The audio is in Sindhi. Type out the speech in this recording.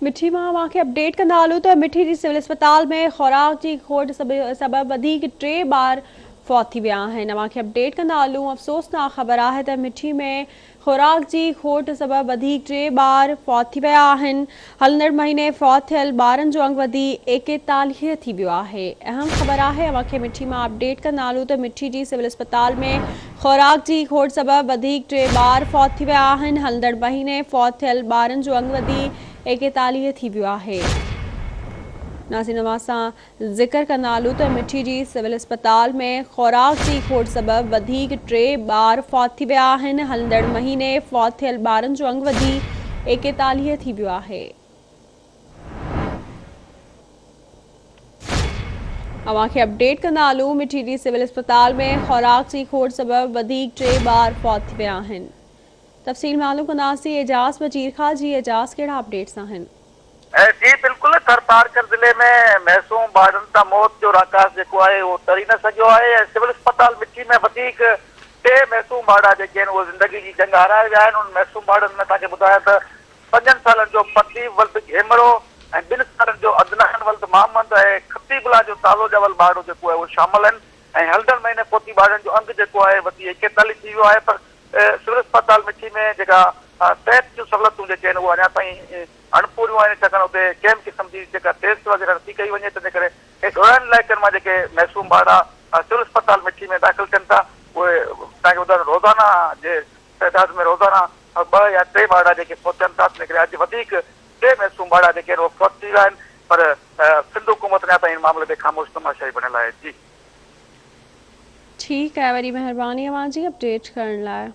مٺي مان اوهان کي اپڊيٽ ڪندا هلون ته مٺي جي سول اسپتال ۾ خوراڪ جي کوٽ سبب وڌيڪ ٽي ٻار فوت ٿي ويا آهن اوهان کي اپڊيٽ ڪندا هلون افسوسناڪ خبر آهي ته مٺي ۾ خوراڪ جي کوٽ سبب وڌيڪ ٽي ٻار فوت ٿي ويا آهن هلندڙ مهيني فوت ٿيل ٻارن جو انگ وڌي 41 ٿي ويو آهي اهم خبر آهي اوهان کي مٺي مان اپڊيٽ ڪندا هلون ته مٺي جي سول اسپتال ۾ خوراڪ جي کوٽ سبب وڌيڪ ٽي ٻار فوت ٿي ويا آهن، هلندڙ مهيني فوت ٿيل ٻارن جو انگ وڌي 41 ٿي ويو آهي. ناظرين اوهان سان ذڪر ڪندا هلون ته مٺي جي سول اسپتال ۾ خوراڪ جي کوٽ سبب وڌيڪ ٽي ٻار فوت ٿي ويا آهن، هلندڙ مهيني فوت ٿيل ٻارن جو انگ وڌي 41 ٿي ويو آهي. اوهان کي اپڊيٽ ڪندا هلون مٺي جي سول اسپتال ۾ خوراڪ جي کوٽ سبب وڌيڪ ٽي ٻار فوت ٿي ويا آهن تفصيل معلوم ڪنداسين اعجاز بجير کان جي اعجاز ڪهڙا اپڊيٽس آهن. جي بلڪل ٿرپارڪر ضلعي ۾ معصوم ٻارڙن تان موت جو راڪاس جيڪو آهي اهو ٽري نه سگهيو آهي ۽ سول اسپتال مٺي ۾ وڌيڪ ٽي معصوم ٻارڙا جيڪي آهن اهي زندگي جي جنگ هارائي ويا آهن انهن معصوم ٻارڙن ۾ توهان کي ٻڌايان ته پنجن سالن جو پرديپ ولد گهيمرو ۽ ٻن سالن جو عدنان ولد محمد ۽ خطيب الله جو تازو ڄاول ٻارڙو جيڪو آهي اهو شامل آهن ۽ هلندڙ مهيني فوتي ٻارڙن جو انگ جيڪو آهي وڌي 41 ٿي ويو آهي پر سول اسپتال مٺي ۾ جيڪا صحت جون سهولتون جيڪي آهن اهي اڃا تائين اڻپوريون آهن ڇاڪاڻ اتي ڪنهن به قسم جي جيڪا ٽيسٽ وغيره نٿي ڪئي وڃي تنهن ڪري ڏورانهن علائقن مان جيڪي معصوم ٻارڙا سول اسپتال مٺي ۾ داخل ٿين ٿا اهي توهان کي ٻڌايان روزانه جي تعداد ۾ روزانه ٻه يا ٽي ٻارڙا جيڪي فوت ٿين ٿا تنهن ڪري اڄ وڌيڪ ٽي معصوم ٻارڙا جيڪي آهن اهي فوت ٿي ويا آهن پر سنڌ حڪومت اڃا تائين ان معاملي تي خاموش تماشائي بڻيل آهي جي. ٺيڪ آهي وڏي مهرباني اوهان جي اپڊيٽ ڪرڻ لاء.